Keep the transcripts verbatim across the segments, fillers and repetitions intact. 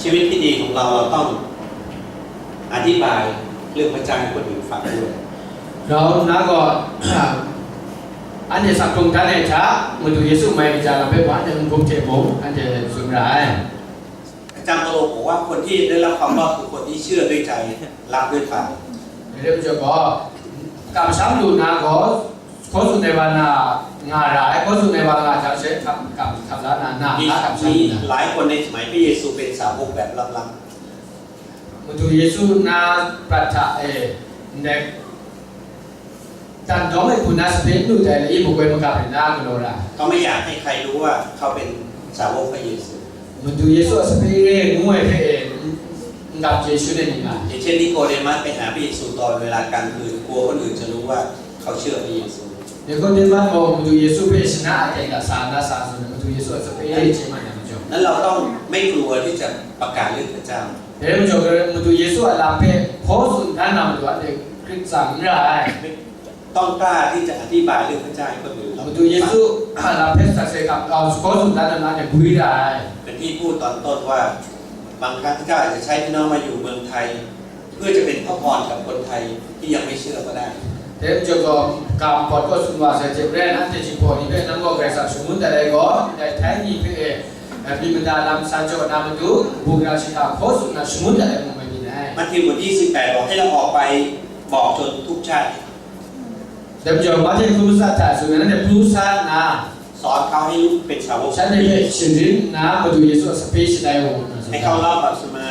ชีวิตที่ดีของเรา เราต้องอธิบายเรื่องพระเจ้าให้คนอื่นฟังด้วย เรานะก็ อันนี้สังคมท่านเนี่ยจะมาดูเยซูไม่มีจาเราไปว่าจะมันคงเทมงอันจะสุดร้าย อาจารย์เปาโลบอกว่าคนที่ได้รับความรอดคือคนที่เชื่อด้วยใจ รับด้วยปาก เรื่องจะบอกกับซ้ำดูนะก็ เขาสุดในวันน่ะงาร้ายเขาสุดในวันน่ะจะใช้คำกับคำละนานา มี นะกับ มี ซ้ำนะ หลายคนในสมัยพระเยซูเป็นสาวกแบบลับๆ มาดูเยซูนาปรัตถะเอเด็กตันต้องให้คุณนัสเป็นดูแต่ละอีบุกเวมกับนากันโลละ เขาไม่อยากให้ใครรู้ว่าเขาเป็นสาวกพระเยซู มาดูเยซูสเปเรนงวยเพเอกับเยซูในนี้มา อย่างเช่นนิโคเดมัสไปหาพระเยซูตอนเวลากลางคืน กลัวคนอื่นจะรู้ว่าเขาเชื่อพระเยซู เดี๋ยวก็เดินมาบอกมาดูเยซูเพชนะแต่ละสารละสารส่วนมาดูเยซูสเปเรนใช่ไหมนะมันจบ นั้นเราต้องไม่กลัวที่จะประกาศเรื่องพระเจ้า เดี๋ยวมันจบมาดูเยซูอาลามเพโพสุนทานนำตัวเด็กคริสต์สังราย ต้องกล้าที่จะอธิบายเรื่องพระเจ้าให้คนอื่นเรา มาดูเยซูอาลามเพสักเซกับเอาโพสุนทานนำเนี่ยบุยได้ เป็นที่พูดตอนต้นว่า บางครั้งพระเจ้าอาจจะใช้พี่น้องมาอยู่เมืองไทย เพื่อจะเป็นพระพรกับคนไทยที่ยังไม่เชื่อก็ได้ เต็มจบก็กำปอดก็สุนว่าเสียเจ็บแรงนะแต่จิงพอนี้เป็นน้ำก็แกรสับสมุนแต่ใดก็ได้แท้นี้เพื่อเอมีบรรดาลำซาโจนามาดูบุญราชิกาโพสุนนะสมุนแต่ใดมันไม่มีแน่ มัทธิวบทที่สิบแปดบอกให้เราออกไปบอกชนทุกชาติ เต็มจบมาที่ครูสัตว์สุนนั้นเนี่ยครูสัตว์นะ สอนเขาให้รู้เป็นสาวก ฉันได้เป็นชินรินนะมาดูเยซูสเปชได้วงนะ ให้เขารับบัพติศมา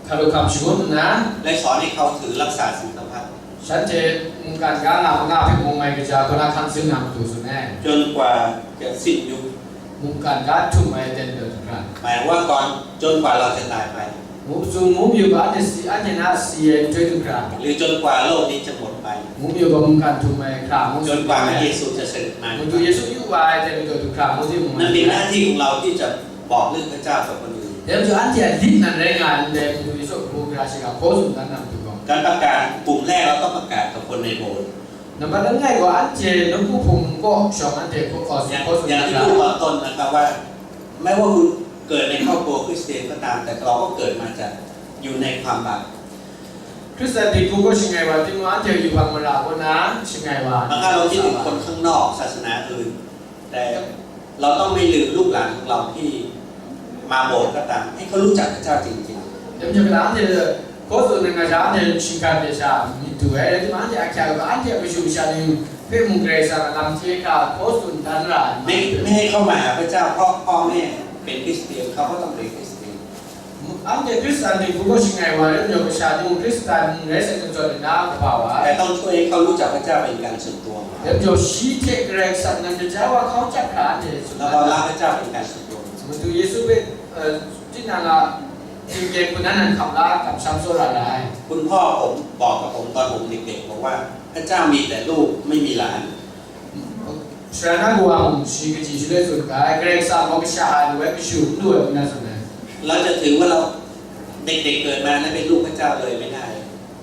คารุคำชุนนะ และสอนให้เขาถือรักษาศีลธรรมะ ฉันจะมุงการกางามงามให้มุงไม่กระจาคนละคำซึ่งนำตัวสุนแน่ จนกว่าจะสิ้นยุค มุงการกาทุ่มไม่เต็มเดือนกลาง หมายว่าก่อน จนกว่าเราจะตายไป มุงซูมุงอยู่กับอันเดซีอันเดนาซีเอ็นด้วยทุกครั้ง หรือจนกว่าโลกนี้จะหมดไป มุงอยู่กับมุงการทุ่มไม่ครั้ง จนกว่าพระเยซูจะเสด็จมา มุงดูเยซูอยู่ไว้เต็มตัวทุกครั้งมุงที่มุง นั่นเป็นหน้าที่ของเราที่จะบอกเรื่องพระเจ้ากับคนอื่น เดี๋ยวจะอันที่อันดิบนั่นแรงงานเดิมดูเยซูมุงกราชิกาโคสุนนั้นนำตัวก่อน การประกาศกลุ่มแรกเราต้องประกาศกับคนในโบสถ์ นำมาตั้งไงก็อันเจนกผู้พงก็ชองอันเจนก็ขอ อย่าง ขอสุน อย่างที่ นะ พูดตอนต้นนะครับว่า ไม่ว่าคุณเกิดในครอบครัวคริสเตียนก็ตาม แต่เราก็เกิดมาจากอยู่ในความบาป คริสเตียนที่กูก็ชิงไงว่าที่มันอันเจนอยู่บางเวลาก็นะชิงไงว่า บางครั้งเราคิดถึงคนข้างนอกศาสนาอื่น แต่เราต้องไม่ลืมลูกหลานของเราที่มาโบสถ์ก็ตาม ให้เขารู้จักพระเจ้าจริงๆ เดี๋ยวจะเวลาอันเจนก็สุนในงานจะอันเจนชิงการเดชามีตัวไอ้ที่มันอันเจนอาจารย์ก็อันเจนไปชูชาลิง เพื่อมุงเกรซาลำเทกาโพสต์สุนทานราน ไม่ ไม่ให้เข้ามาหาพระเจ้า เพราะพ่อแม่เป็นคริสเตียน เขาก็ต้องเป็นคริสเตียน อันเดคริสตันนี่ผู้ก็ชิงไงว่าเรื่องยกประชาชนคริสตันเรสเซนจอนนะกระเป๋าอ่ะ แต่ต้องช่วยให้เขารู้จักพระเจ้าเป็นการส่วนตัว เดี๋ยวโยชีเทกเกรซานันจะจ้าว่าเขาจักรานเดสุน แล้วก็รักพระเจ้าเป็นการส่วนตัว มันดูเยซูเป็นเอ่อที่นางอ่ะที่เก่งคนนั้นนั่นคำละกับช้ำโซลาได้ คุณพ่อผมบอกกับผมตอนผมเด็กๆบอกว่าพระเจ้ามีแต่ลูกไม่มีหลาน Sharana Gowam shi kaji shi le tsun kai, Karai Kasang gaw kasha ai lu ai kashu n lu ai, nna tsun ai. เราจะถือว่าเราเด็กๆเกิดมาแล้วเป็นลูกพระเจ้าเลยไม่ได้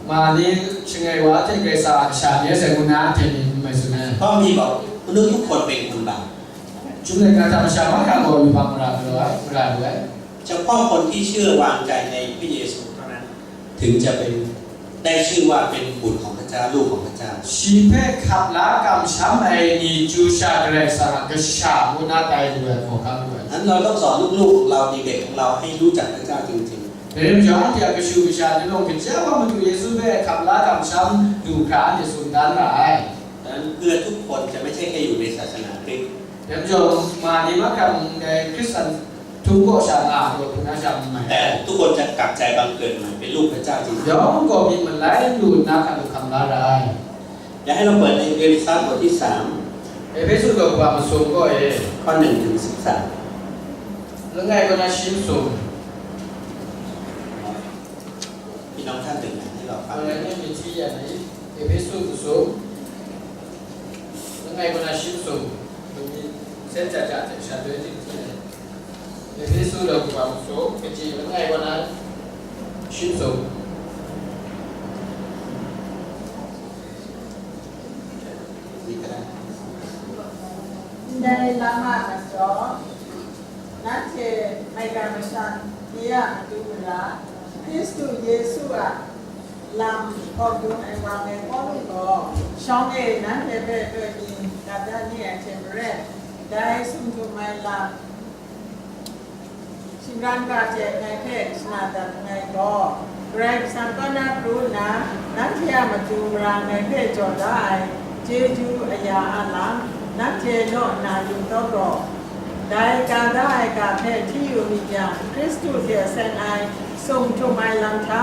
Ma ni shangai wa hte Karai Kasang a kasha ni ai sai ngu na, hte ni n mai tsun ai. เพราะมีบอกมนุษย์ทุกคนเป็นคนบาป Chyum laika hta masha mahkra gaw yubak mara lu ai, mara lu ai. เฉพาะคนที่เชื่อวางใจในพระเยซูเท่านั้น ถึงจะเป็น ได้ชื่อว่าเป็นบุตรของพระเจ้า ลูกของพระเจ้า Shi hpe hkap la kamsham ai ni chyu sha Karai Kasang a kasha ngu na tai lu ai, hkawhkam lu ai. นั้นเราต้องสอนลูกๆของเรา เด็กๆของเราให้รู้จักพระเจ้าจริงๆ Dai rai majaw, anhte a kashu kasha ni mung, kaja wa Madu Yesu hpe hkap la kamsham du hkra anhte tsun dan ra ai. นั้นเพื่อทุกคนจะไม่ใช่แค่อยู่ในศาสนาคริสต์ Dai majaw, ma ni mahkra mung dai Hkristan htum kaw sha nga ai, hkrum na sha n mai แต่ ai. ทุกคนจะกลับใจบังเกิดใหม่เป็นลูกพระเจ้าจริงๆ Yawng gaw myit malai lu nna hkra lu hkam la ra ai. อยากให้เราเปิดในเอเฟซัสบทที่สาม Ehpesu daw kaba masum kaw e, ข้อหนึ่งถึงสิบสาม langai kaw na shi masum. พี่น้องท่านหนึ่งนะให้เราฟัง Langai ni myit hti ya na i, Ehpesu masum, langai kaw na shi masum. Myit sen ja ja hte sha doi tim hti ai. Ehpesu daw kaba masum, kaji langai kaw na shi masum. Ndai lam a majaw, nanhte maigan masha Ni a matu mara, Hkristu Yesu a lam hkawm dum ai wa ai Pawlu gaw, shawng e nanhte hpe taw mi gat da ni ai hte maren, dai sumtum ai lam shingran ga hte ngai hpe shana dat nngai gaw, Karai Kasang kaw na pru nna, nanhte a matu mara ngai hpe jaw da ai chyeju aya a lam, nanhte naw nna yu taw gaw, dai ka da ai ga hpe hti yu myit yang, Hkristu hte seng ai sumtum ai lam hta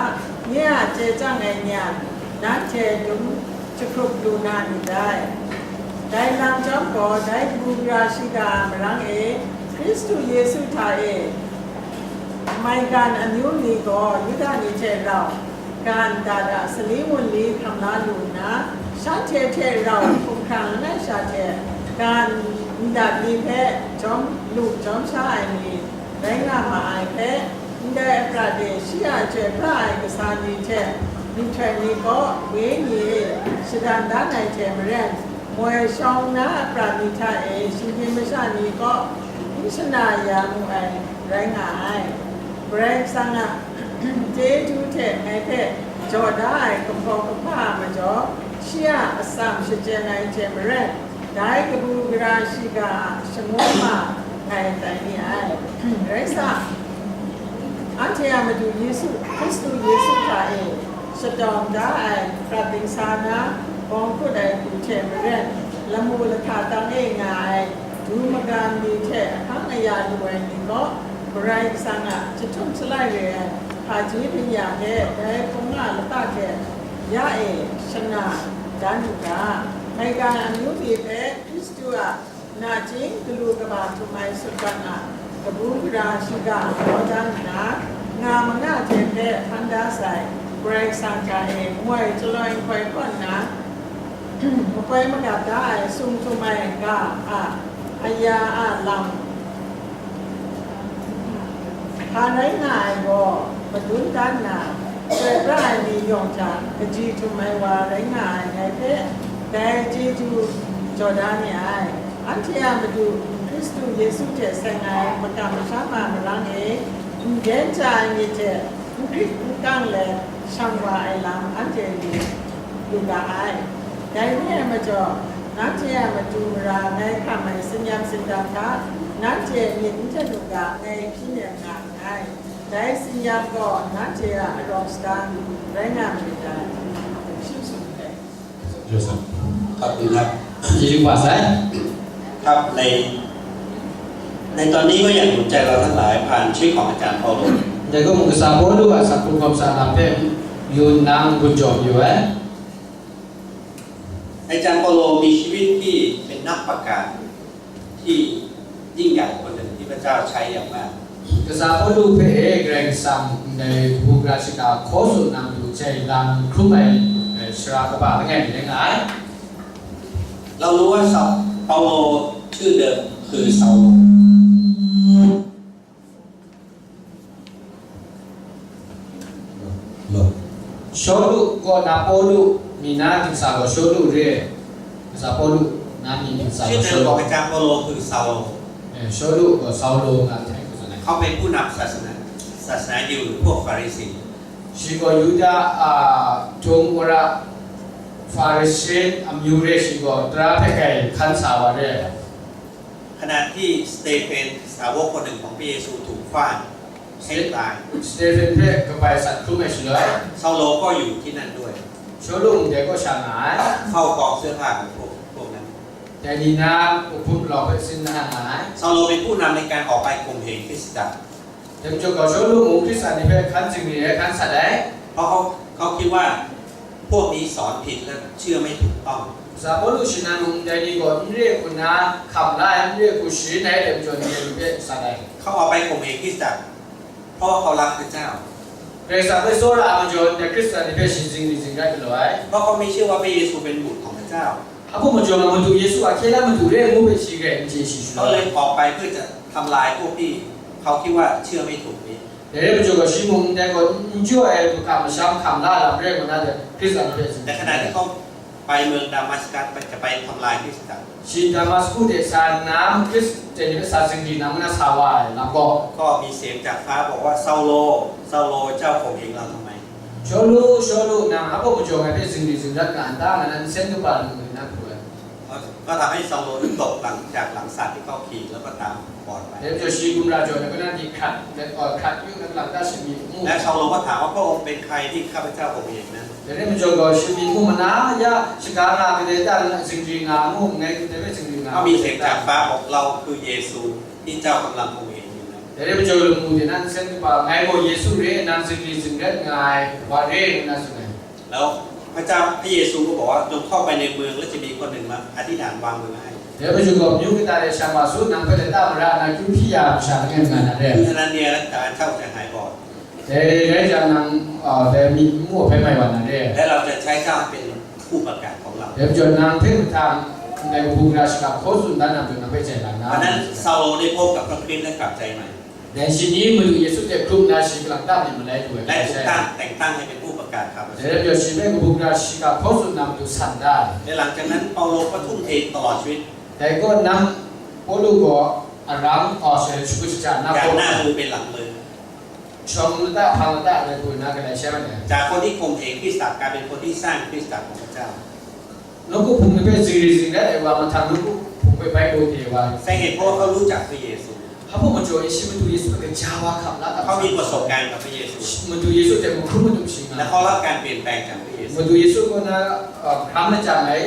nye a chye chyang ai ni a, nanhte dum jahkrup lu na myit dai. Dai lam chyawm gaw, dai kabu gara shiga a marang e, Hkristu Yesu hta e, maigan amyu ni gaw Yuda ni hte rau, ga ndat a sali wunli hkam la lu nna, shanhte hte rau hkumhkrang langai sha hte ga ndat ni hpe jawm lu jawm sha ai ni rai nga ma ai hpe, ndai aprat e shi a chyoi pra ai kasa ni hte myihtoi ni gaw wenyi e shadan dan ai hte maren, moi shawng na aprat ni hta e shinggyim masha ni kaw n shana ya mu ai rai nga ai. Karai Kasang a chyeju hte ngai hpe jaw da ai gumhpraw gumhpa a majaw, shi a atsam shachyen ai hte maren, dai kabu gara shiga a shangun ma ngai tai ni ai. Rai sa, anhte a Madu Yesu, Hkristu Yesu hta e shadawng da ai prat dingsa na bawng hkut ai hku hte maren, lamu lahka tang e nga ai du magam ni hte ahkang aya lu ai ni gaw, Karai Kasang a chyahtum shalai re ai hpaji byeng-ya hpe dai hpung a lata hte ya e shana dan u ga, maigan amyu ni hpe Hkristu a nachying galu kaba htum ai sutgan a kabu gara shiga hkaw dan nna, nga manga hte hpe hkan da sai, Karai Kasang hta e moi chyaloi nhtoi kaw nna, makoi magap da ai sumtum ai ga a aya a lam hpa rai nga ai gaw, madun dan na, chyoi pra ai ni yawng hta kaji htum ai wa rai nga ai ngai hpe, dai chyeju jaw da ni ai. Anhte a Madu Hkristu Yesu hte seng ai makam masham a marang e, n gen cha ai myit hte n hkrit n kang let shang wa ai lam anhte ni lu ga ai. Dai re ai majaw, nanhte a matu mara ngai hkam ai tsin-yam tsindam hta, nanhte myit n hten u ga, ngai hpyi nem nga nngai. Dai tsin-yam gaw nanhte a arawng sadang rai nga marit dai. Hkap du hkap. ကျေးဇူးပါဆိုင်။ ครับ ใน ในตอนนี้ก็อยากหนุนใจเราทั้งหลายผ่านชีวิตของอาจารย์เปาโล Dai gaw mung kasa Pawlu a sa hkrum hkawm sa lam hpe yu nna n-gun jaw mayu ai. อาจารย์เปาโลมีชีวิตที่เป็นนักประกาศที่ยิ่งใหญ่คนหนึ่งที่พระเจ้าใช้อย่างมาก Kasa Pawlu hpe e Karai Kasang ndai kabu gara shiga hkaw tsun na matu jai lam hkrum ai, eh, sara kaba langai mi rai nga ai. เรารู้ว่าซา- เปาโลชื่อเดิมคือซาโล Shawlu kaw na Pawlu, mi na dingsa gaw Shawlu re ai. Kasa Pawlu na mi dingsa ชื่อ gaw เดิมของ Shawlu. อาจารย์เปาโลคือซาโล Eh, Shawlu gaw Saulo nga ai hte hkrum ai. เขาเป็นผู้นำศาสนา ศาสนายิวหรือพวกฟาริสี Shi gaw Yuda a htung wora Hparisi amyu re, shi gaw tara hpe kai hkan sa wa re ai. ขณะที่สเตเฟนสาวกคนหนึ่งของพระเยซูถูกฟาดให้ตาย Stephen hpe kabai sat hkrum ai shaloi, ซาโลก็อยู่ที่นั่นด้วย Shawlu mung dai kaw sha nga ai. เฝ้ากองเสื้อผ้าของพวกพวกนั้น Dai ni na hpung hpun palawng hpe sin na nga ai. ซาโลเป็นผู้นำในการออกไปข่มเหงคริสตจักร Dai majaw gaw Shawlu mung Hkristu ni hpe hkan zingri ai hkan sat ai. เพราะเขาเขาคิดว่าพวกนี้สอนผิดและเชื่อไม่ถูกต้อง Kasa Pawlu shi nan mung ndai ni gaw n re hku nna hkam la ai, n re hku sharin ai, dai majaw ndai ni hpe sat ai. เขาออกไปข่มเหงคริสตจักร เพราะว่าเขารักพระเจ้า Karai Kasang hpe tsawra ai majaw ndai Hkristu ni hpe shi zingri zingrat galaw ai. เพราะเขาไม่เชื่อว่าพระเยซูเป็นบุตรของพระเจ้า A hpung majaw gaw Madu Yesu a hkye la Madu re ngu hpe shi grai n chye shi เขา shaloi, เลยออกไปเพื่อจะทำลายพวกที่เขาคิดว่าเชื่อไม่ถูกนี้ Dai re majaw gaw shi mung ndai gaw n jaw ai du hkam masham hkam la lam re ngu na, dai Hkristu ni hpe tsun. แต่ขณะที่เขาไป ไปเมืองดามัสกัสไปจะไปทำลายคริสตจักร Shi Damasku de sa nna, Hkristu ni hpe sa zingri nna, ngu na sa wa ai lam gaw, ก็มีเสียงจากฟ้าบอกว่าเซาโล เซาโล เจ้าข่มเหงเราทำไม Shawlu, Shawlu, nang hpa majaw ngai hpe zingri zingrat nga n ta, nga nan nsen kaba lamu ni na hku ai. ก็ทำให้เซาโลตกหลังจากหลังสัตว์ที่เขาขี่แล้วก็ตาบอดไป Dai majaw shi gumra jaw ai, kaw na di hkrat, let gaw hkrat yu na, lata shi mi mu. และเซาโลก็ถามว่าพระองค์เป็นใครที่ข้าพเจ้าข่มเหงนั้น Dai rai majaw gaw, shi mi mu ma na, ya, shaga nga kadai ta, zingri nga mu, ngai kadai hpe zingri nga ก็มีเสียงจากฟ้าบอกเราคือเยซูที่เจ้ากำลังข่มเหงอยู่นั้น Dai rai majaw lamu de na nsen kaba, ngai gaw Yesu re, nang zingri zingrat nga ai wa re, ngu na tsun ai. แล้วพระเจ้าพระเยซูก็บอกว่าจงเข้าไปในเมืองแล้วจะมีคนหนึ่งมาอธิษฐานวางมือให้ Dai majaw gaw, myu kata de shang wa su, nang hpe lata mara na kyu hpyi ya masha langai mi nga na re. คือฮานาเนียและตาเจ้าจะหายบอด Dai rai jang, nang, a, dai mi mu hpe mai wa na re. และเราจะใช้เจ้าเป็นผู้ประกาศของเรา Dai majaw nang hpe mahtang, ndai kabu gara shiga hkaw tsun dan na matu nang hpe chye la na. วันนั้นเซาโลได้พบกับพระคริสต์และกลับใจใหม่ Dai shi ni Madu Yesu hte hkrum nna shi kalang ta myit malai lu ai. และถูกตั้งแต่งตั้งให้เป็นผู้ประกาศข่าวประเสริ Dai ฐ rai majaw shi hpe kabu gara shiga hkaw tsun na matu san da ai. และหลังจากนั้นเปาโลก็ทุ่มเทตลอดชีวิต Dai gaw nang Pawlu gaw aram, a, shagu shaja na จาก gaw หน้ามือเป็นหลังมือ shawng lata hpang lata rai hku na galai shai mat ai. จากคนที่ข่มเหงคริสตจักรกลายเป็นคนที่สร้างคริสตจักรของพระเจ้า Nawku hpung ni hpe zingri zingrat ai wa mahtang nawku hpung hpe bai baw de wa. สาเหตุเพราะว่าเขารู้จักพระเยซู Hpa majaw e, shi Madu Yesu hpe gaja wa hkam la เขามีประสบการณ์กับพระเยซู Madu Yesu hte mahkrum madu shi และ nga. เขารับการเปลี่ยนแปลงจากพระเยซู Madu Yesu kaw na, a, hkam lachyang ai,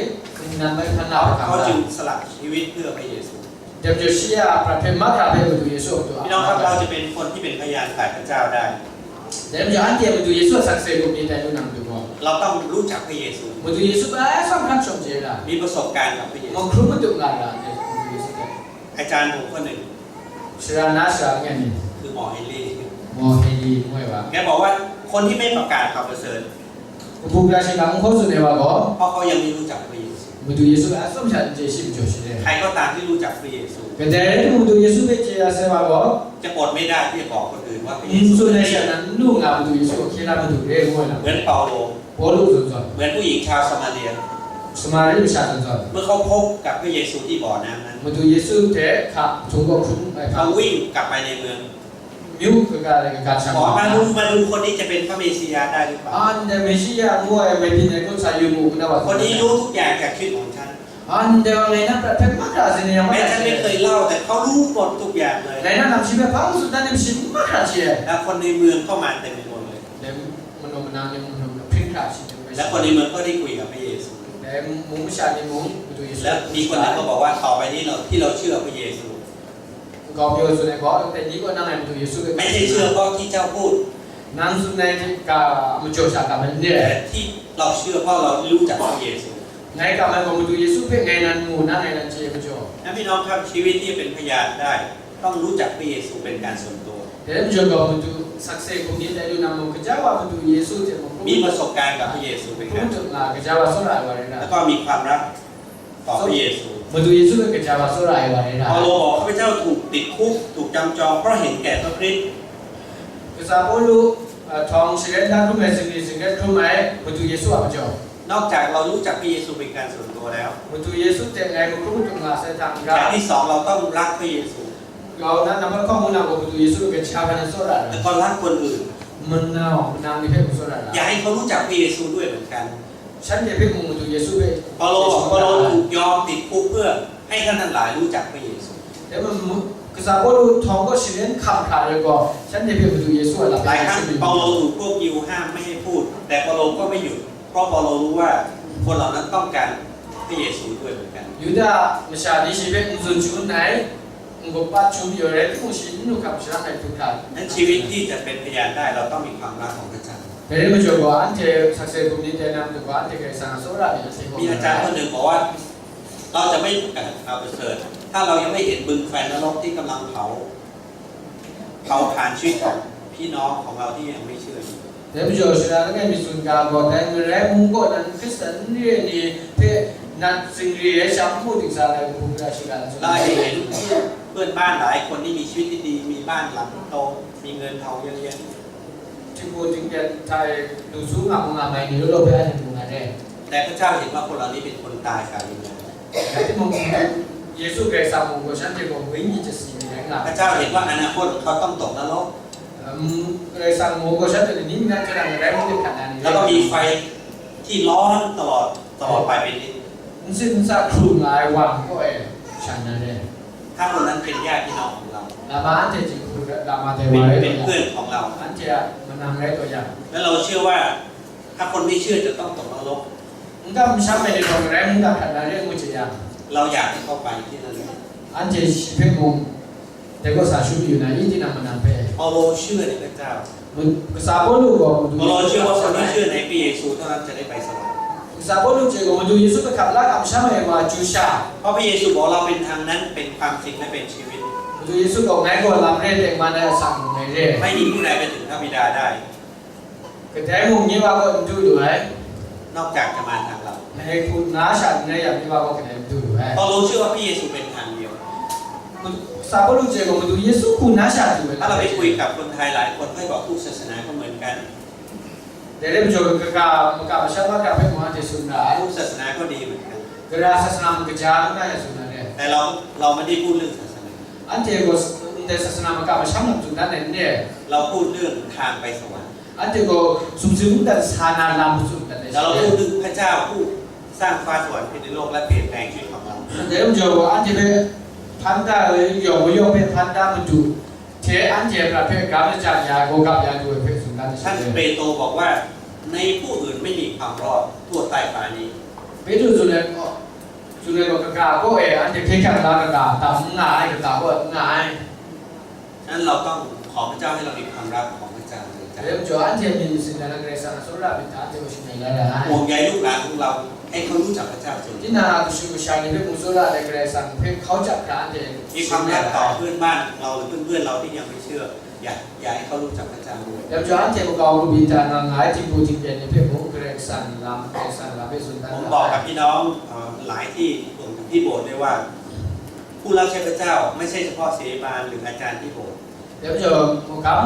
nnan bai hpan na wa hkam เขา la. จึงสละชีวิตเพื่อพระเยซู Dai majaw shi a prat hpe mahkra hpe Madu Yesu a matu a. พี่น้องครับเราจะเป็นคนที่เป็นพยานฝ่ายพระเจ้าได้ Dai majaw anhte Madu Yesu a sakse hkum ni tai lu na matu gaw, เราต้องรู้จักพระเยซู Madu Yesu hpe a tsawm hkan shawng chye ra. มีประสบการณ์กับพระเยซู Mahkrum madu nga ra ai Madu Yesu hte. อาจารย์ผมคนหนึ่ง Sara na sara langai mi. คือหมอเฮนรี่ Maw Heli ngu ai wa. แกบอกว่าคนที่ไม่ประกาศข่าวประเสริฐ Kabu gara shiga n hkaw tsun ai wa gaw, เพราะเขายังไม่รู้จักพระเยซู Madu Yesu a tsawm sha n chye shi majaw shi re. ใครก็ตามที่รู้จักพระเยซู Kadai rai Madu Yesu hpe chye ya sai wa gaw, จะอดไม่ได้ที่จะบอกคนอื่นว่าพระเย n ซู tsun ai sha nan n lu nga Madu Yesu hkye la madu re ngu ai lam. เหมือนเปาโล Pawlu zawn zawn, เหมือนผู้หญิงชาวสมาเรีย Samari masha zawn zawn, เมื่อเขาพบกับพระเยซูที่บ่อน้ำนั้น Madu Yesu hte hka htung gaw hkrum ai hpa, เขาวิ่งกลับไปในเมือง myu kaga ai kaga shang บอกมาดูมาดูคนนี้จะเป็นพระเมสสิยาห์ได้หรือเปล่า Ndai Meshiya ngu ai mai byin ai gaw sa yu mu, ngu na wa. คนนี้รู้ทุกอย่างจากชีวิตของฉัน Ndai wa ngai na prat hpe mahkra zing ni yang แม้ฉันไม่เคยเล่าแต่เขารู้หมดทุกอย่างเลย Ngai na lam shi hpe hpa n tsun dan ni mashi mahkra chye ai. แล้วคนในเมืองก็มาเต็มไปหมดเลย Dai manaw manang ni manaw hpring hkra shi jung bai. และคนในเมืองก็ได้คุยกับพระเยซู Dai mung masha ni mung Madu Yesu. แล้วมีคนหนึ่งก็บอกว่าต่อไปนี้เราที่เราเชื่อพระเยซู Nkau pyaw tsun ai gaw, dai ni gaw nang ngai Madu Yesu hpe ไม่ใช่เชื่อเพราะที่เจ้าพูด Nang tsun ai hte ga majaw sha ga mai n re แต่ ai. ที่เราเชื่อเพราะเรารู้จักพระเยซู Ngai ga mai gaw Madu Yesu hpe ngai nan mu na, ngai nan chye ai majaw. และพี่น้องครับชีวิตที่เป็นพยานได้ ต้องรู้จักพระเยซูเป็นการส่วนตัว Dai majaw gaw Madu sakse hkum ni tai lu na mung, gaja wa Madu Yesu hte mung, มีประสบการณ์กับพระเยซูเป็นการ hkrum htum nga, gaja wa tsawra ai wa rai na. แล้วก็มีความรักต่อพระเยซู Madu Yesu hpe gaja wa tsawra ai wa rai na. เปาโลบอกข้าพเจ้าถูกติดคุกถูกจำจองเพราะเห็นแก่พระคริสต์ Kasa Pawlu, a, htawng sharen da hkrum ai, zingri zingrat hkrum ai Madu Yesu a majaw. นอกจากเรารู้จักพระเยซูเป็นการส่วนตัวแล้ว Madu Yesu hte ngai mahkrum mahtum nga sai hta n-ga, อย่างที่สองเราต้องรักพระเยซู grau na nambat lahkawng ngu na gaw Madu Yesu hpe gaja hpa nan tsawra ai. แล้วก็รักคนอื่น Manau, manang ni hpe mung tsawra ai. อยากให้เขารู้จักพระเยซูด้วยเหมือนกัน Shanhte hpe mung Madu Yesu hpe. เปาโลบอกเปาโลถูกยอมติดคุกเพื่อให้ท่านทั้งหลายรู้จักพระเยซู Dai majaw, Kasa Pawlu htawng gaw sharen hkam hkra ai gaw, shanhte hpe Madu Yesu a lam หลายครั้งเปาโลถูกพวกยิวห้ามไม่ให้พูด แต่เปาโลก็ไม่หยุด เพราะเปาโลรู้ว่าคนเหล่านั้นต้องการพระเยซูด้วยเหมือนกัน Yuda masha ni shi hpe n tsun shangun ai, n gumpat shangun majaw rai timung, shi n lu hkam shalang ai hkrum hkra. นั้นชีวิตที่จะเป็นพยานได้เราต้องมีความรักของพระเจ้า Dai rai majaw gaw, anhte sakse hkum ni tai na matu gaw, anhte Karai Kasang a tsawra myit anhte hkawm มีอาจารย์คนหนึ่งบอกว่า เราจะไม่ประกาศข่าวประเสริฐ ถ้าเรายังไม่เห็นบึงไฟนรกที่กำลังเผา เผาผลาญชีวิตของพี่น้องของเราที่ยังไม่เชื่ออยู่ Dai majaw, shara langai mi tsun ga gaw, dai Ngarai mung kaw nan Hkristan n re ai ni hpe nat zingri ai sha n mu dingsa ai kabu gara shiga n tsun เราอาจจะเห็นเพื่อนบ้านหลายคนที่มีชีวิตที่ดี มีบ้านหลังโต มีเงินทองเยอะแยะ Htingbu tingpyan hta e lu su nga mu nga mai ni law law hpe anhte mu nga ai. แต่ แต่พระเจ้าเห็นว่าคนเหล่านี้เป็นคนตายฝ่ายวิญญาณ Rai timung, Yesu Karai Kasang mung gaw shanhte gaw wenyi chyasi ni rai nga. พระเจ้าเห็นว่าอนาคตของเขาต้องตกนรก Um, Karai Kasang mung gaw shanhte ni ning nang jang rai mung de hkan na ni แล้วก็มีไฟที่ร้อนตลอดตลอดไปเป็นนิจ N sit n sa hkru nga ai wa kaw e shan na re. ถ้าคนนั้นเป็นญาติพี่น้องของเรา Lama anhte jing hkru lama de เป็น wa rai เป็น taw เพื่อน yang, ของเรา anhte a manang rai taw yang. แล้วเราเชื่อว่าถ้าคนไม่เชื่อจะต้องตกนรก N ga n sham ai ni gaw rai mung da hkan na re ngu chye yang, เราอยากให้เขาไปที่นั่นเลย anhte shi hpe mung dai kaw sa shut yu na i, tinang manang hpe. เปาโลเชื่อในพระเจ้า Madu, kasa Pawlu gaw madu เปาโลเชื่อว่าคนที่เชื่อในพระเยซูเท่านั้นจะได้ไปสวรรค์ Kasa Pawlu hte gaw madu Yesu hpe hkap la kamsham ai wa chyu sha. เพราะพระเยซูบอกเราเป็นทางนั้นเป็นความจริงและเป็นชีวิต Madu Yesu gaw ngai gaw lam re, tengman ai asak mung ngai re. ไม่มีผู้ใดไปถึงพระบิดาได้ Kadai mung nye wa gaw n du lu ai. นอกจากจะมาทางเรา Ngai hku na sha n rai yang, nye wa gaw kadai n du lu ai. เปาโลเชื่อว่าพระเยซูเป็นทางเดียว Madu, Kasa Pawlu hte gaw madu Yesu hku na sha du ai. ถ้าเราไปคุยกับคนไทยหลายคนเขาบอกทุกศาสนาก็เหมือนกัน Dai rai majaw, kaga, maka masham mahkra hpe mung anhte tsun ra ai. ทุกศาสนาก็ดีเหมือนกัน Gara sasana mung kaja n nga yang tsun na re. แต่เราเราไม่ได้พูดเรื่องศาสนา Anhte gaw s-, ndai sasana maka masham lam tsun dan ai n re. เราพูดเรื่องทางไปสวรรค์ Anhte gaw sumsing mungdan sa na lam matsun dan ai แล้วเรา shi พูด re. ถึงพระเจ้าผู้สร้างฟ้าสวรรค์ขึ้นในโลกและเปลี่ยนแปลงชีวิตของเรา Dai rai majaw gaw, anhte hpe hpan da ai, yawng mayawng hpe hpan da Madu hte anhte a prat hpe gram lajang ya ai, gaw gap ya du ai hpe tsun dan ai ท่าน shi re. เปโตรบอกว่าในผู้อื่นไม่มีความรอดทั่วใต้ฟ้านี้ Petru tsun ai gaw, tsun ai gaw, kaga kaw e anhte hkye hkrang la kaga tam n nga ai, kaga kaw n nga ai. ฉะนั้นเราต้องขอพระเจ้าให้เรามีความรักของพระเจ้าในใจ Dai majaw, anhte myit masin na Karai Kasang a tsawra myit hta anhte gaw shangai la ra ai. ห่วงใยลูกหลานของเราให้เขารู้จักพระเจ้าจริง Tinang a kashu kasha ni hpe mung tsawra ai Karai Kasang hpe hkau jang hkra anhte มีความรักต่อเพื่อนบ้านของเราหรือเพื่อนๆเราที่ยังไม่เชื่อ อยากอยากให้เขารู้จักพระเจ้าด้วย Dai majaw, anhte makau kabyin hta nga nga ai, tinghku tingpyen ni hpe mung Karai Kasang lam, Karai Kasang lam hpe tsun dan ผม ra บอกกับ ai. พี่น้องเอ่อหลายที่รวมถึงที่โบสถ์ด้วยว่า ผู้รับใช้พระเจ้าไม่ใช่เฉพาะศิษยาบาลหรืออาจารย์ที่โบสถ์ Dai majaw, mungkan,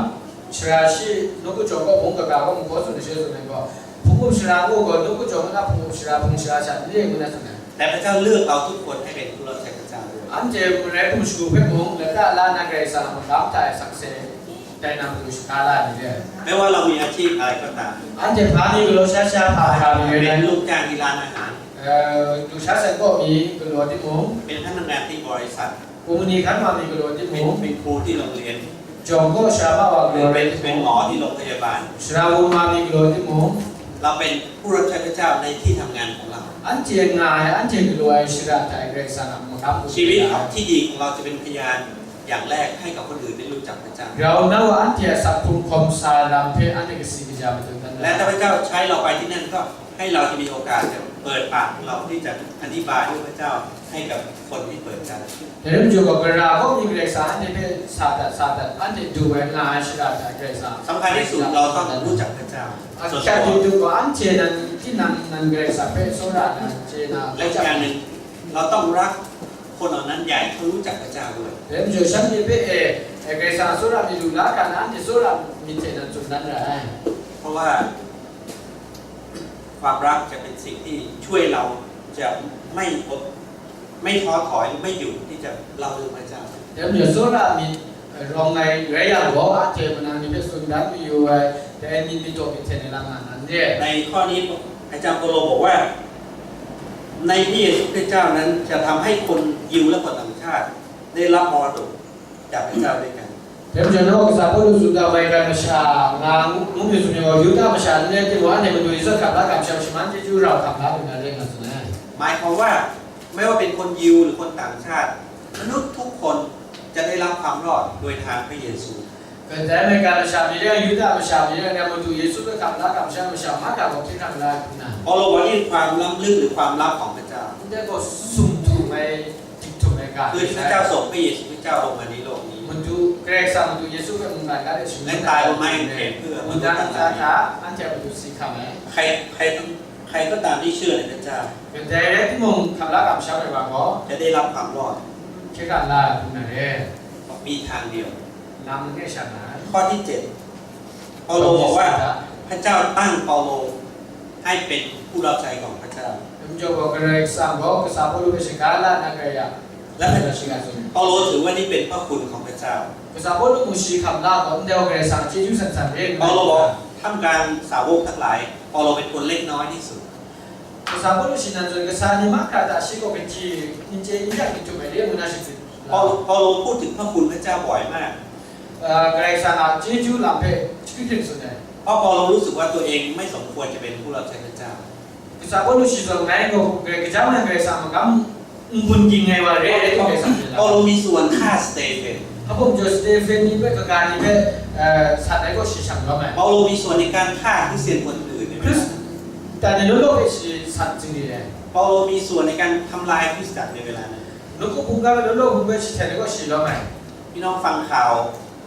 sara shi, nawku jawng kaw mung kaga kaw mung hkaw tsun ai she tsun ai gaw, hpung up sara ngu gaw, nawku jawng na hpung up sara, hpung sara sha n re ngu na tsun ai. แต่พระเจ้าเลือกเราทุกคนให้เป็นผู้รับใช้พระเจ้าด้วย Anhte marai hpung shagu hpe mung, lata la na Karai Kasang a magam hta e sakse, dai na matu shaga la ai ni re. ไม่ว่าเรามีอาชีพอะไรก็ตาม Anhte hpa mi galaw sha sha hpa hkra mi เป็น rai, ลูกจ้างที่ร้านอาหาร eh, lusha sai kaw mi galaw timung, เป็นพนักงานที่บริษัท Kumni hkan ma mi galaw เป็น timung, เป็นครูที่โรงเรียน jawng kaw sara ma wa เป็น galaw rai เป็นหมอ timung, ที่โรงพยาบาล sara wun ma mi galaw timung, เราเป็นผู้รับใช้พระเจ้าในที่ทำงานของเรา anhte nga ai, anhte galaw ai shara hta e Karai Kasang a magam hku ชีวิต ya ai. ที่ดีของเราจะเป็นพยานอย่างแรกให้กับคนอื่นได้รู้จักพระเจ้า Grau nna wa anhte a asak hkrung hkawm sa lam hpe anhte kasi kaja matut dan และถ้าพระเจ้าใช้เราไปที่นั่นก็ให้เราจะมีโอกาสจะเปิดปากของเราที่จะอธิบายเรื่องพระเจ้าให้กับคนที่เปิดใจ Dai rai majaw gaw, gara kaw mi Karai Kasang anhte hpe sa dat, sa dat, anhte du ai nga ai shara hta Karai Kasang สำคัญที่สุดเราต้องรู้จักพระเจ้า ส่วนตัว Akyat dut dut gaw, anhte nan, tinang nan Karai Kasang hpe tsawra na, chye na, และอีกอย่างหนึ่ง เราต้องรักคนเหล่านั้นอย่าให้เขารู้จักพระเจ้าด้วย Dai majaw, shanhte hpe e, e, Karai Kasang a tsawra myit lu la hkra na, anhte tsawra myit hte nan tsun dan ra ai. เพราะว่าความรักจะเป็นสิ่งที่ช่วยเราจะไม่อด ไม่ท้อถอย ไม่หยุดที่จะเล่าเรื่องพระเจ้า Dai majaw, tsawra myit, eh, rawng ai rai yang gaw, anhte manang ni hpe tsun dan mayu ai, dai myit myit taw myit hte ni lam nga nan re. ในข้อนี้อาจารย์เปาโลบอกว่า ในพระเยซูคริสต์เจ้านั้นจะทำให้คนยิวและคนต่างชาติได้รับมรดกจากพระเจ้าด้วยกัน Dai majaw, nawku kasa Pawlu tsun da, maigan masha nga ngu, ngu myit sumying gaw, Yuda masha n rai timung, anhte Madu Yesu hkap la kamsham shaman chyeju rau hkap la lu na rai nga tsun ai. หมายความว่าไม่ว่าเป็นคนยิวหรือคนต่างชาติ มนุษย์ทุกคนจะได้รับความรอดโดยทางพระเยซู Kadai maigan masha mi rai yang, Yuda masha mi rai yang, Madu Yesu hpe hkap la kamsham masha mahkra gaw hkye hkrang la ai hku na. เปาโลบอกนี่คือความล้ำลึกหรือความลับของพระเจ้า Ndai gaw sumtu ai, dik htum ai ga คือพระเจ้าส่งพระเยซูคริสต์เจ้าลงมาในโลกนี้ Madu, Karai Kasang Madu Yesu hpe mungkan ga de shangun และตายบนไม้กางเขนเพื่อมนุษย์ทั้งหลาย Mungkan ga hta anhte a matu si hkam ai. ใคร ใครต้อง ใครก็ตามที่เชื่อในพระเจ้า Kadai rai timung, hkap la kamsham ai wa gaw จะได้รับความรอด hkye hkrang la ai hku na re. มีทางเดียว Lam langai sha nga ai. ข้อที่เจ็ด เปาโลบอกว่า พระเจ้าตั้งเปาโลให้เป็น ผู้รับใช้ของพระเจ้า Dai majaw gaw, Karai Kasang gaw kasa Pawlu hpe shaga la na rai yang, และ Karai Kasang a tsun. เปาโลถือว่านี่เป็นพระคุณของพระเจ้า Kasa Pawlu mung shi hkam la gaw, ndai gaw Karai Kasang a chyeju san san re. เปาโลบอก ท่ามกลางสาวกทั้งหลาย เปาโลเป็นคนเล็กน้อยที่สุด Kasa Pawlu shi nan zawn, kasa ni mahkra hta shi gaw kaji n chye n yak n htum ai re ngu na shi tsun. เปาโล เปาโลพูดถึงพระคุณพระเจ้าบ่อยมาก Karai Kasang a chyeju lam hpe chyahkring tsun ai. เพราะเปาโลรู้สึกว่าตัวเองไม่สมควรจะเป็นผู้รับใช้พระเจ้า Kasa Pawlu shi zawn, ngai gaw Karai, gaja ngai Karai Kasang a magam n bun ging ai wa re ai, Karai Kasang hpe la. เปาโลมีส่วนฆ่าสเตเฟน Hpa bum jaw Stephen ni hpe kaga ni hpe, eh, sat ai gaw shi shang lawm ai. เปาโลมีส่วนในการฆ่าคริสเตียนคนอื่นในเวลานั้น Hkristan ni law law hpe shi sat zingri ai. เปาโลมีส่วนในการทำลายคริสตจักรในเวลานั้น Nawku hpungga hpe law law hpung hpe shi hten ai gaw shi lawm ai. พี่น้องฟังข่าว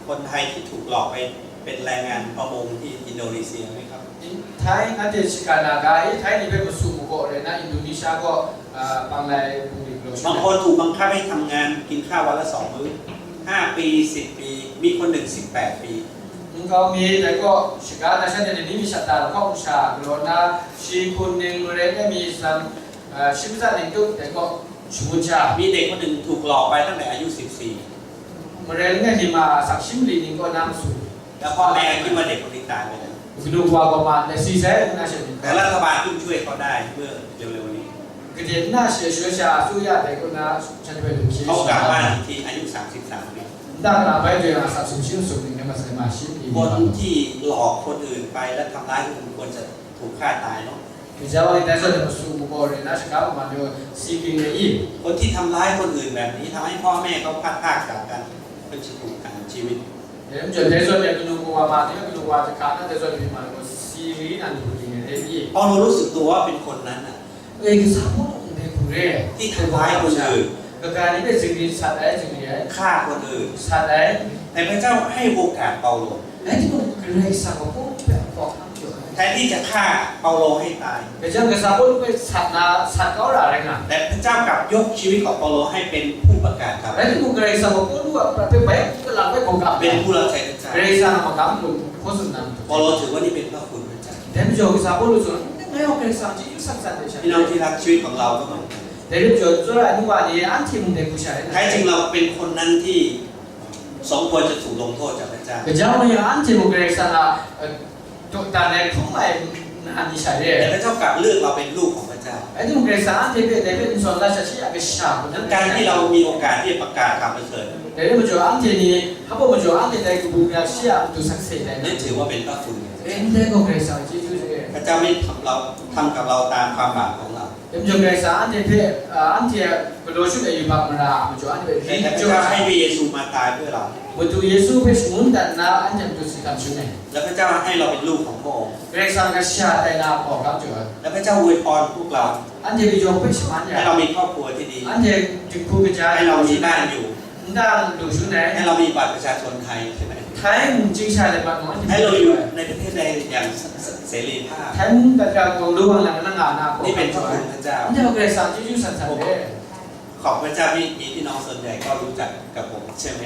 คนไทยที่ถูกหลอกไปเป็นแรงงานประมงที่อินโดนีเซียไหมครับ Thai, nanhte shaka na ga i, Thai ni hpe masu magaw rai nna, Indonesia kaw, ah, panglai bungli galaw sha บางคนถูกบังคับให้ทำงานกินข้าววันละสองมื้อห้าปีสิบปี มีคนหนึ่งสิบแปดปี Nkau mi dai kaw, shaga na shanhte ni mi sha ta lahkawng masha galaw nna, shi hkun ning, mare ai mi lam, ah, shi matsan ning tup dai kaw shangun sha. มีเด็กคนหนึ่งถูกหลอกไปตั้งแต่อายุสิบสี่ Mare langai hte ma a asak shi mali ning kaw na masu. แล้วพ่อแม่คิดว่าเด็กคนนี้ตายไปแล้ว Kanu kawa gaw ma ndai si sai ngu na she myit. แต่รัฐบาลเพิ่งช่วยเขาได้เมื่อเร็วๆนี้ Gade nna she shaw sha asuya dai kaw na shanhte hpe lu hkye เขากลับบ้านอีกทีอายุสามสิบสามปี Nta na bai jaw yang asak sumshi masum ning rai mat sai ma shi mali. คนที่หลอกคนอื่นไปและทำร้ายคนอื่นควรจะถูกฆ่าตายเนาะ Gaja wa ni dai zawn e masu magaw rai nna, shaga bungma ni gaw si ging ai i? คนที่ทำร้ายคนอื่นแบบนี้ทำให้พ่อแม่เขาพลัดพรากจากกันเป็นชีวิต Dai majaw, dai zawn e kanu kawa ma ni, kanu kawa jahka na dai zawn e myit ma ni gaw si ri nna lu ging ai re i? เปาโลรู้สึกตัวว่าเป็นคนนั้นน่ะ E, kasa Pawlu ndai hku re ai. ที่ทำร้ายคนอื่น Kaga ni hpe zingri sat ai, zingri ai. ฆ่าคนอื่น Sat ai. แต่พระเจ้าให้โอกาสเปาโล Rai timung, Karai Kasang gaw Pawlu hpe hkawhkam jaw ai. แทนที่จะฆ่าเปาโลให้ตาย Gaja kasa Pawlu hpe sat na, sat kau ra rai nga. แต่พระเจ้ากลับยกชีวิตของเปาโลให้เป็นผู้ประกาศข่าว Rai timung, Karai Kasang gaw Pawlu a prat hpe bai kalang bai hkawhkam เป็นผู้รับใช้พระเจ้า Karai Kasang a magam hkaw tsun na. เปาโลถือว่านี่เป็นพระคุณพระเจ้า Dai majaw kasa Pawlu zawn, "Ngai gaw Karai Kasang chyeju san san de sha." พี่น้องที่รัก ชีวิตของเราก็เหมือนกัน Dai majaw, tsawra ai nu wa ni, anhte mung dai hku sha rai. แท้จริงเราเป็นคนนั้นที่สมควรจะถูกลงโทษจากพระเจ้า Gaja wa yang anhte mung Karai Kasang a, eh, dawdan ai hkrum ai na ni sha re. แต่พระเจ้ากลับเลือกเราเป็นลูกของพระเจ้า Rai timung, Karai Kasang anhte hpe dai hpe n zawn la sha shi a kasha hku ทั้งการที่เรามีโอกาสที่จะประกาศข่าวประเสริฐ Dai rai majaw, anhte ni, hpa majaw, anhte dai kabu ya shi a matu sakse dai นั่นถือว่าเป็นพระคุณ Ndai gaw Karai Kasang a chyeju re. พระเจ้าไม่ทำเรา ทำกับเราตามความบาปของเรา Dai majaw, Karai Kasang anhte hpe, a, anhte a galaw shut ai yubak mara a majaw, anhte hpe แต่พระเจ้าให้พระเยซูมาตายเพื่อเรา Madu Yesu hpe shangun dat nna, anhte a matu si hkam shangun ai. และพระเจ้าให้เราเป็นลูกของพระองค์ Karai Kasang kasha tai na hkawhkam jaw ai. และพระเจ้าอวยพรพวกเรา Anhte yawng hpe shaman ya. ให้เรามีครอบครัวที่ดี Anhte dinghku kaja ai. ให้เรามีบ้านอยู่ Nta lu shangun ai. ให้เรามีบัตรประชาชนไทยใช่ไหม Thai mung chyeju sha ai mat mung anhte ให้เราอยู่ในประเทศไทยอย่างเสรีภาพ Thai mung hta hkra gawng lu wang lang na nga na hkawhkam jaw ai. นี่เป็นพระคุณพระเจ้า Ndai gaw Karai Kasang chyeju san san re. ของพระเจ้าที่มีพี่น้องส่วนใหญ่ก็รู้จักกับผมใช่ไหม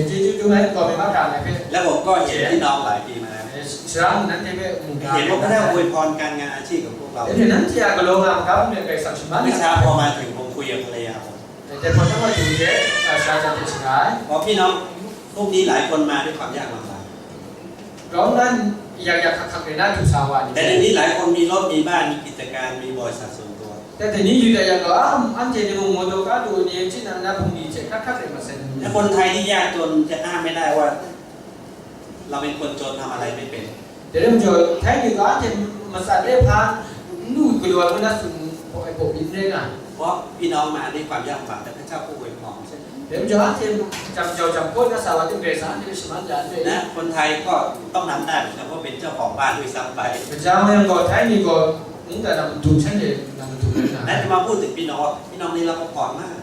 Chyeju dum ai nkau mi mahkra ngai hpe. แล้วผมก็เห็นพี่น้องหลายปีมาแล้ว Eh, sara mung nanhte hpe mu ga เห็นว่าพระเจ้าอวยพรการงานอาชีพของพวกเรา Dai hte nanhte a galaw nga hkam hpe Karai Kasang shaman เมื่อเช้าพอมาถึงผมคุยกับภรรยาผม Dai hpang jang wa du hte, a, sara jan hte shaga ai. เพราะพี่น้องพวกนี้หลายคนมาด้วยความยากลำบาก Grau nnan yak yak hkak hkak rai nna du sa wa ni. แต่เดี๋ยวนี้หลายคนมีรถมีบ้านมีกิจการมีบริษัทส่วนตัว Dai hte ni yu dat yang gaw, a, anhte ni mung mawtaw ka du ni, chyi nang na hpung ni hte hkrat hkrat rai mat sai ni. และคนไทยที่ยากจนจะอ้างไม่ได้ว่า เราเป็นคนจนทำอะไรไม่เป็น Dai rai majaw, Thai ni gaw anhte matsan re hpa, n lu galaw ai ngu na tsun ai baw byin n rai nga. เพราะพี่น้องมาด้วยความยากลำบากแต่พระเจ้าก็อวยพรใช่ไหม Dai majaw, anhte jam jau jam hkaw na sa wa ting, Karai Kasang anhte hpe shaman ya n rai. นะ คนไทยก็ต้องนับได้เหมือนกันว่าเป็นเจ้าของบ้านด้วยซ้ำไป Gaja wa yang gaw, Thai ni gaw, mungdan a madu shanhte na madu rai nga. และจะมาพูดถึงพี่น้องว่าพี่น้องได้รับพระพรมาก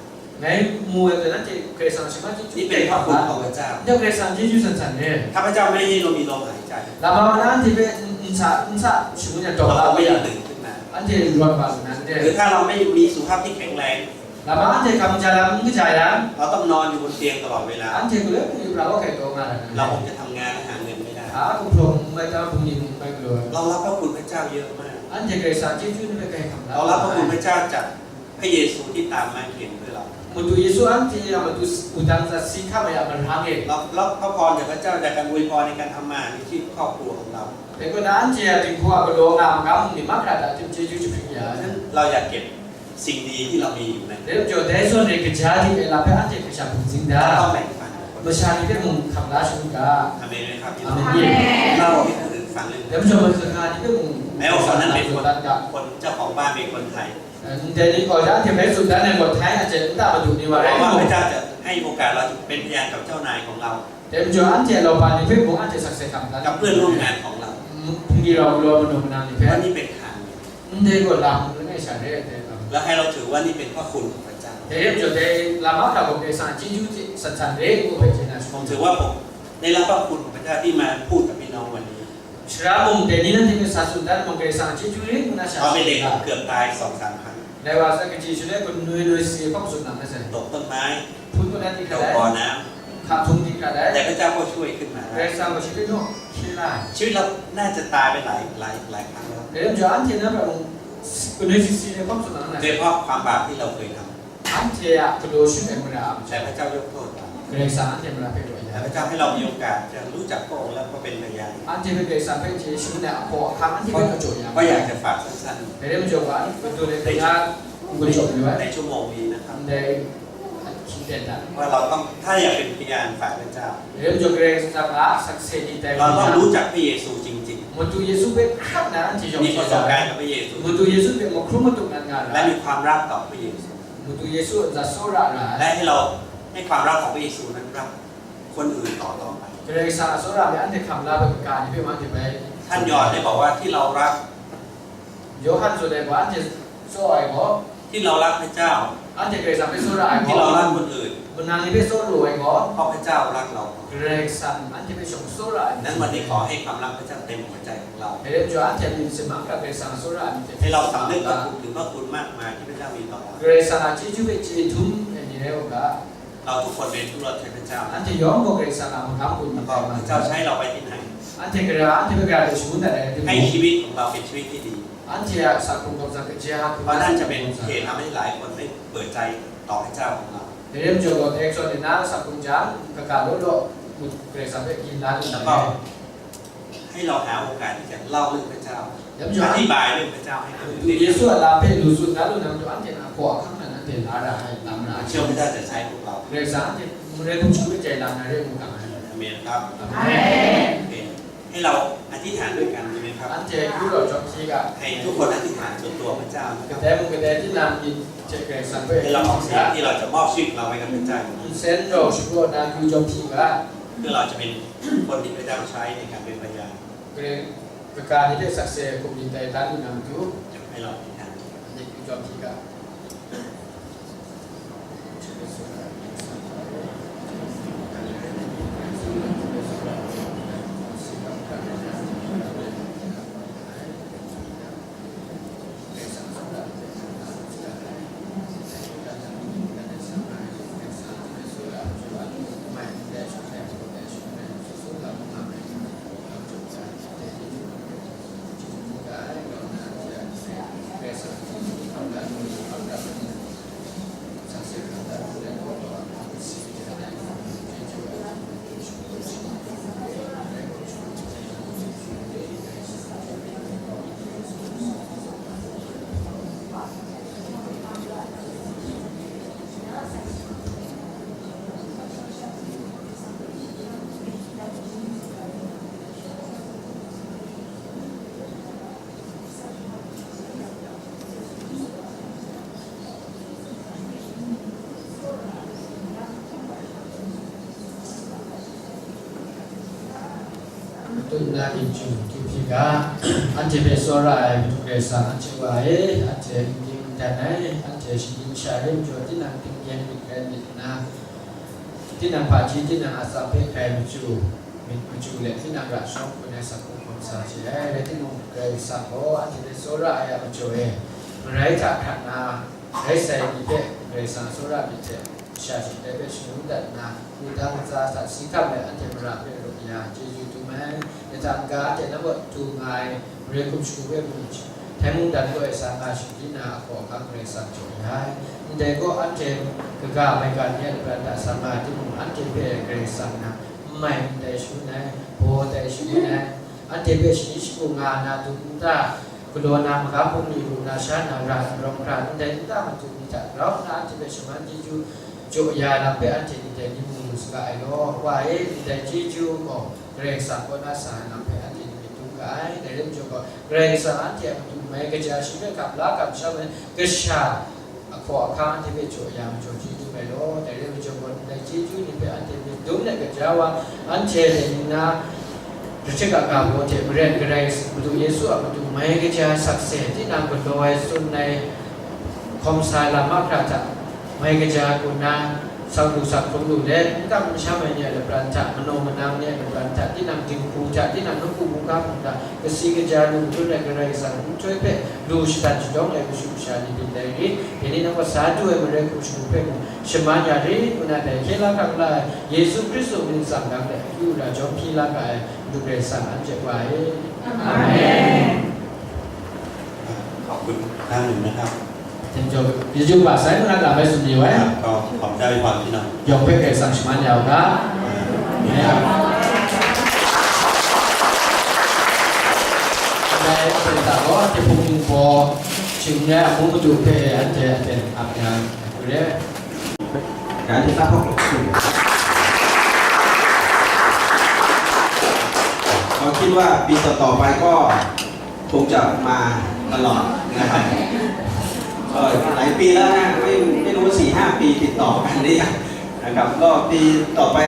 Ngai mu ai gaw, nanhte Karai Kasang a shaman chyeju นี่เป็นพระคุณของพระเจ้า Ndai Karai Kasang chyeju san san re. ถ้าพระเจ้าไม่ให้เรามีลมหายใจ Lama wa na anhte hpe n, n sa, n sa shangun yang taw la we yang, เราคงไม่ได้ตื่นขึ้นมา anhte rawt wa lu na n re. หรือถ้าเราไม่มีสุขภาพที่แข็งแรง Lama anhte hkam ja lam n kaja yang, เราต้องนอนอยู่บนเตียงตลอดเวลา anhte galoi mung yu pra wa hkai taw nga ra na n re. เราคงจะทำงานและหาเงินไม่ได้ A, kumhpraw mung n mai ta, bungli mung n mai galaw ai. เรารับพระคุณพระเจ้าเยอะมาก Anhte Karai Kasang chyeju ni hpe grai hkam la. เรารับพระคุณพระเจ้าจากพระเยซูที่ตามมาเข็นเพื่อเรา Madu Yesu anhte a matu wudang hta si hkam ai a marang e. เรารับพระพรจากพระเจ้าจากการอวยพรในการทำมาหาอาชีพครอบครัวของเรา Dai gaw na anhte a dinghku a galaw nga ai magam ni mahkra hta hte chyeju jahpring ya ai. เราอยากเก็บสิ่งดีที่เรามีอยู่ใน Dai majaw dai zawn re kaja di ai lam hpe anhte hkasha hpungzing da. ต้องแบ่งปัน Masha ni hpe mung hkam la shangun ga. อาเมนไหมครับพี่น้อง Amen. เล่าให้คนอื่นฟังเรื่อง Dai majaw mahkra ni hpe mung แม้ว่าคนนั้นเป็นคน Tsan ga. คนเจ้าของบ้านเป็นคนไทย Ndai ni gaw, ya anhte bai tsun dan ai gaw, Thai a chye nta madu ni wa หวัง rai ว่าพระ mu. เจ้าจะให้โอกาสเราเป็นพยานกับเจ้านายของเรา Dai majaw anhte a laupa ni hpe mung anhte sakse hkam dan. กับเพื่อนร่วมงานของเรา Hpungli rau galaw manu manang ni hpe. ว่านี่เป็นทาง Ndai gaw lam langai sha re ai dai lam. และให้เราถือว่านี่เป็นพระคุณของพระเจ้า Dai majaw dai lam mahkra gaw Karai Kasang a chyeju hte san san re ngu hpe chye na ผม shangun. ถือว่าผมได้รับพระคุณของพระเจ้าที่มาพูดกับพี่น้องวันนี้ Sara mung dai ni nanhte hpe sa tsun dan mung Karai Kasang a chyeju re ngu na sha ตอนเป็นเด็ก tsun ผม ga. เกือบตายสองสามครั้ง Dai wa sa kaji shaloi kun noi noi si hpawk tsun nang na sai. ตกต้นไม้ Hpun kun na di ต hkra กบ่อ dai. น้ำ Hka hpung di hkra dai. แต่พระเจ้าก็ช่วยขึ้นมาได้ Karai Kasang gaw shi hpe naw hkye la ai. ชีวิตเราน่าจะตายไปหลายหลายหลายครั้งแล้ว Dai majaw anhte na hpe mung kun noi si si ai hpawk tsun nang na sai. โดยเฉพาะความบาปที่เราเคยทำ Anhte a galaw shangun ai mara a majaw. แต่พระเจ้ายกโทษเรา Karai Kasang anhte mara hpe taw ya. และพระเจ้าให้เรามีโอกาสจะรู้จักพระองค์และก็เป็นพยาน Anhte hpe Karai Kasang hpe chye shangun ai ahkaw ahkang anhte hpe a jaw ya. ก็อยากจะฝากสั้นๆ Dai majaw ga, madu le hpe na n galaw mayu ai. ในชั่วโมงนี้นะครับ Ndai hkying ten dan. ว่าเราต้องถ้าอยากเป็นพยานฝ่ายพระเจ้า Dai majaw Karai Kasang a sakse ni tai เราต้องรู้จักพระเยซูจริงๆ Madu Yesu hpe hkrat na anhte yawng มีประสบการณ์กับพระเยซู Madu Yesu hpe mahkrum matuk nan nga และ ra. มีความรักต่อพระเยซู Madu Yesu a ntsa tsawra ra ai. และให้เราให้ความรักของพระเยซูนั้นรักคนอื่นต่อๆไป Karai Kasang a tsawra hpe anhte hkam la ai ga ni hpe mung anhte bai. ท่านยอห์นได้บอกว่าที่เรารัก Yawhan tsun ai gaw, anhte tsaw ai gaw, ที่เรารักพระเจ้า Anhte Karai Kasang hpe tsawra ai gaw, ที่เรารักคนอื่น Manang ni hpe tsawra ai gaw, เพราะพระเจ้ารักเรา Karai Kasang anhte hpe shawng tsawra ai. นั้นวันนี้ขอให้ความรักพระเจ้าเต็มหัวใจของเรา Dai majaw anhte a myit masin mahkra Karai Kasang a tsawra ai myit hte ให้เราสำนึกถึงพระคุณมากมายที่พระเจ้ามีต่อเรา Karai Kasang a chyeju hpe chye dum ai ni rai u ga. เราทุกคนเป็นผู้รับใช้พระเจ้า Anhte yawng gaw Karai Kasang a magam gun แล้วก็พระเจ้าใช้เราไปที่ไหน Anhte gara, anhte hpe gara hte shangun dat ai, ให้ชีวิตของเราเป็นชีวิตที่ดี Anhte a sakpung gawm sa kaja, เพราะนั่นจะเป็นเหตุทำให้หลายคนไม่เปิดใจต่อพระเจ้าของเรา Dai rai majaw gaw, dai zawn e na sakpung jang, kaga law law, Karai Kasang hpe yin la lu แล้วก็ ai. ให้เราหาโอกาสที่จะเล่าเรื่องพระเจ้า Dai majaw, อธิบายเรื่องพระเจ้าให้คนอื่น Madu Yesu a lam hpe lu tsun dan lu na majaw, anhte a hkaw ahkang hta anhte la ra ai, lam ra ai. เชื่อพระเจ้าจะใช้พวกเรา Karai Kasang anhte marai hkum shagu hpe jai lam na re ngu ga ai. อาเมนครับ Amen. โอเค ให้เราอธิษฐานด้วยกันดีไหมครับ Anhte yu rau jawm hpyi ga. ให้ทุกคนอธิษฐานส่วนตัวพระเจ้านะครับ Kadai mung kadai tinang myit hte Karai Kasang hpe ให้เราออกเสียงที่เราจะมอบชีวิตของเราไว้กับพระเจ้า Nsen rau shapraw na yu jawm hpyi ga. เพื่อเราจะเป็นคนที่พระเจ้าใช้ในการเป็นพยาน Karai, kaga ni hte sakse hkum yin tai dan lu na matu. ให้เราอธิษฐาน Anhte yu jawm hpyi ga. Madu na yin chyu hpyi ga, anhte hpe tsawra ai Madu Karai Kasang, anhte Wa e, anhte n ging n dan ai, anhte shinggyim sha re majaw, tinang tingyen myit rai myit nna, tinang hpaji, tinang atsam hpe hkrai machyu, myit machyu let, tinang ra shawng hkun ai sakpung hkawm sa chye ai. Rai timung, Karai Kasang gaw anhte hpe tsawra ai a majaw e, marai hta hkrat na, rai sai ni hpe Karai Kasang tsawra myit hte, masha shingtai hpe shangun dat nna, wudang ntsa hta si hkam let anhte mara hpe rawt ya, chyeju dum ai. Dai hta n-ga anhte nang kaw du nga ai marai hkum shagu hpe mung, Dai mungdan kaw e sa nga shinggyim na a hkaw ahkang Karai Kasang jaw ya ai. Ndai gaw anhte kaga maigan ni a lapran hta sa nga ai timung, anhte hpe Karai Kasang na n mai ndai shangun ai, baw tai shangun ai. Anhte hpe shayi shagu nga na dum nta, galaw na magam bungli lu na sha na ra, rawng hkra ndai nta matu ni hta grau nna anhte hpe shaman chyeju jaw ya ai lam hpe anhte ni dai ni mu lu saga ai law. Wa e, ndai chyeju gaw Karai Kasang kaw na sa ai lam hpe anhte ni myit dum ga ai. Dai rai majaw gaw, Karai Kasang anhte a matu mai kaja shi hpe hkam la hkam sham ai kasha ahkaw ahkang anhte hpe jaw ya majaw chyeju ai law. Dai rai majaw gaw, ndai chyeju ni hpe anhte myit dum let kaja wa, anhte dai ni na, Rachik a ga baw hte maren Karai Madu Yesu a matu mai kaja sakse, tinang galaw ai tsun ai hkawm sa ai lam mahkra hta, mai kaja kaw na, sang lu sak hkrum lu let, n kam n sham ai ni a lapran hta, manaw manang ni a lapran hta, tinang dinghku hta, tinang nawku mungga hta, kasi kaja lu hkrum ai Karai Kasang nhtoi hpe lu shadan shadawng ai kashu kasha ni byin dai rit, dai ni nang wa sa du ai marai hku shagu hpe mung shaman ya rit, ngu na dai hkye la hkang la ai Yesu Hkristu mying tsang dang let akyu ra jawm hpyi la ga ai Madu Karai Kasang anhte wa e. Amen. ขอบคุณท่านหนึ่งนะครับ Thank you. Yesu ba sai ngu na ga mai sum ni wai. ก็ขอบใจพรพี่น้อง Yawng hpe Karai Kasang shaman ya u ga. นะครับ Dai hpe ta gaw, hte hpung ning baw, shing n rai a mung madu hpe anhte aten ap yang, re. การที่ทราบข้อมูล เราคิดว่าปีต่อๆไปก็คงจะมาตลอดนะครับ ก็หลายปีแล้วนะ ไม่ ไม่รู้ว่าสี่ห้าปีติดต่อกันหรือยังนะครับ ก็ปีต่อไป